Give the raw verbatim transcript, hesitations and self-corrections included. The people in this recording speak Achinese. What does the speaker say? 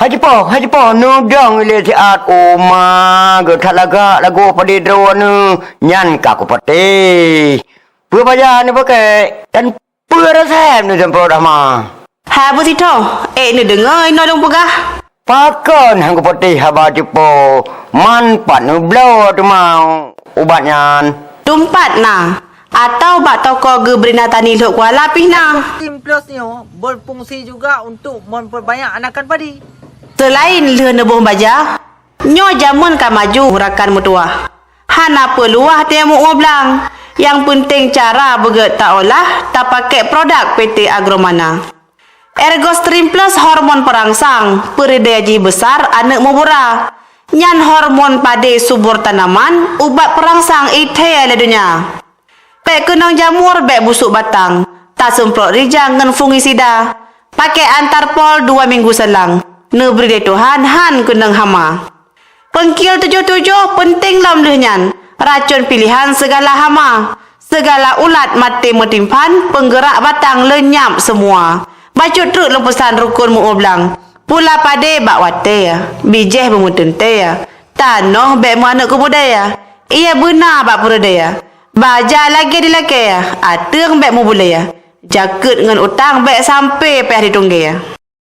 Hai Jipoh, hai Jipoh, neudong ilée siat, oma, geuthat lagak lagoe padé droeneuh, nyan ka kupatéh. Peue baja neupaké, dan peue rasai neuseumprot hama. Hai Abu Sitoh, ék neudeungoe inoe lôn peugah. Pakon han kupatéh haba Jipoh, man pat neubloe teuma ubat nyan. Teumpat na, atau bak toko Gebrina Tani Lhok Kuala pih na. Steam Plus nyoe berfungsi juga untuk memperbanyak anakan padi. Selain lheueh neuboh baja, nyoe jameun ka maju rakan meutuwah. Hana peuluwah teuh muoh blang. Nyang peunteng cara beugét taolah, tapaké produk P T Agromana. Ergostream Plus hormon perangsang, peureude jih besar aneuk mubura. Nyan hormon padé subur tanaman, ubat perangsang ithée lé donya. Bék keunong jamur, bék busuk batang, taseumprot rijang ngon fungisida. Paké antar pol dua minggu salang, neubri lé Tuhan han keunong hama. Peungkil tujoh-tujoh peunteng lom lheueh nyan, racon piléhan sigala hama. Sigala ulat maté meutimpan, peunggerak batang leunyap seumua. Bacut treuk lôn peusan rukon muoh blang. Pula padé bak watée, bijéh beumeuteuntée. Tanoh bék meuaneuk keu budée. Ié beuna bak peureudée. Baja lagée dilakée, ateueng bék mubulée. Jakeuet ngon utang bék sampoe payah ditunggée.